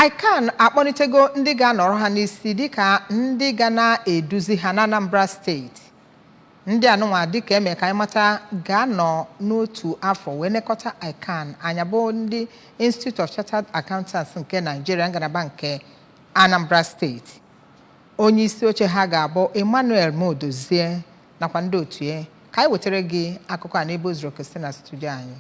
ICAN akpọlitego ndị ga-anọrọ ha n'isi dịka ndị ga na-eduzi ha na Anambra Steeti. Ndị anụnwa, dịka eme ka anyị mata, ga-anọ n'otu afọ wee nekọta ICAN anya, bụ ndị Institute of Chartered Accountants nke Nigeria, ngalaba nke Anambra Steeti. Onye isi oche ha ga-abụ Emmanuel Modozie nakwa ndị otu ya. Ka anyị wetara gị akụkọ a n'ebe o zuru oke site na studio anyị.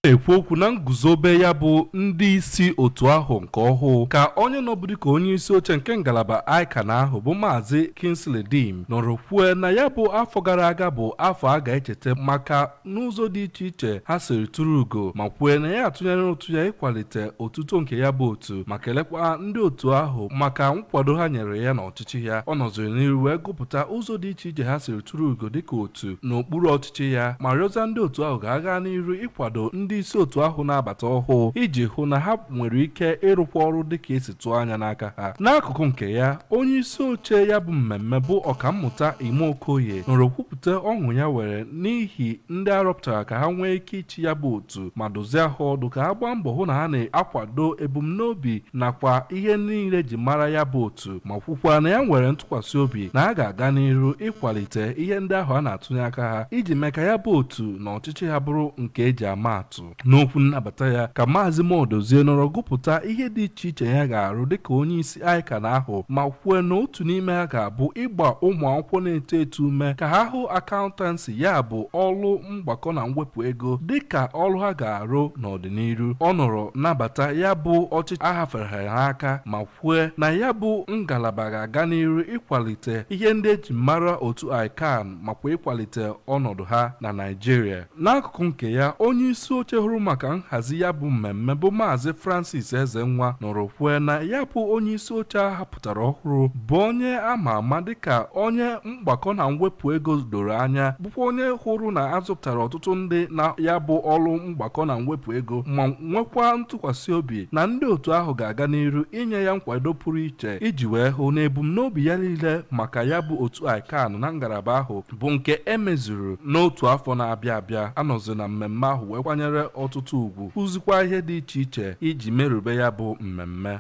Na-ekwu okwu na nguzobe ya bụ ndị isi otu ahụ nke ọhụụ, ka onye nọbụ dịka onye isi oche nke ngalaba ICAN ahụ, bụ Maazị Kingsley Dim, nọrọ kwue na ya bụ afọ gara aga bụ afọ a ga-echeta maka n'ụzọ dị iche iche ha siri tụrụ ugo, ma kwue na ya atụnyere ụtụ ya ịkwalite otuto nke ya bụ otu, ma kelekwa ndị otu ahụ maka nkwado ha nyere ya n'ọchịchị ya. Ọ nọziri n'iru wee gụpụta ụzọ dị iche iche ha siri tụrụ ugo dịka otu n'okpuru ọchịchị ya, ma rịọza ndị otu ahụ ga-aga n'iru ịkwado ndị isi otu ahụ na-abata ọhụụ iji hụ na ha nwere ike ịrụkwa ọrụ dịka esi tụọ anya n'aka ha. N'akụkụ nke ya, onye isi oche ya bụ mmemme, bụ Ọkammụta Ime Okoye, nọrọ kwupụta ọṅụ ya were n'ihi ndị arọpụtara ka ha nwee ike ịchị ya bụ otu, ma dozie ha ọdụ ka ha gbaa mbọ hụ na ha na-akwado ebumnobi nakwa ihe niile ji mara ya bụ otu, ma kwukwa na ya nwere ntụkwasị obi na ha ga-aga n'iru ịkwalite ihe ndị ahụ a na-atụnye aka ha iji mee ka ya bụ otu na ọchịchị ha bụrụ nke eji ama atụ. N'okwu nnabata ya, ka Maazị Modozie nọrọ gụpụta ihe dị iche iche ya ga-arụ dịka onye isi ICAN ahụ, ma kwue na otu n'ime ha ga-abụ ịgba ụmụ akwụkwọ na-eto eto ume ka ha hụ accountancy, ya bụ ọrụ mgbakọ na mwepụ ego, dịka ọrụ ha ga-arụ n'ọdịnihu. Ọ nọrọ nabata ya bụ ọchịchị a hafere ha n'aka, ma kwue na ya bụ ngalaba ga-aga n'iru ịkwalite ihe ndị eji mara otu ICAN makwa ịkwalite ọnọdụ ha na Naịjirịa. N'akụkụ nke ya, onye isi oche hụrụ maka nhazi ya bụ mmemme, bụ Maazị Francis Ezenwa, nọrọ kwue na ya bụ onye isi oche a hapụtara ọhụrụ bụ onye ama ama dịka onye mgbakọ na mwepụ ego doro anya, bụkwa onye hụrụ na azụpụtara ọtụtụ ndị na ya bụ ọrụ mgbakọ na mwepụ ego, ma nwekwa ntụkwasị obi na ndị otu ahụ ga-aga n'iru inye ya nkwado pụrụ iche iji wee hụ na ebumnobi ya niile maka ya bụ otu ICAN na ngalaba ahụ bụ nke emezuru n'otu afọ na-abịa abịa. Anọzi na mmemme ahụ wee kwanyere ọtụtụ ugwu, kụzikwa ihe dị iche iche iji merube ya bụ mmemme.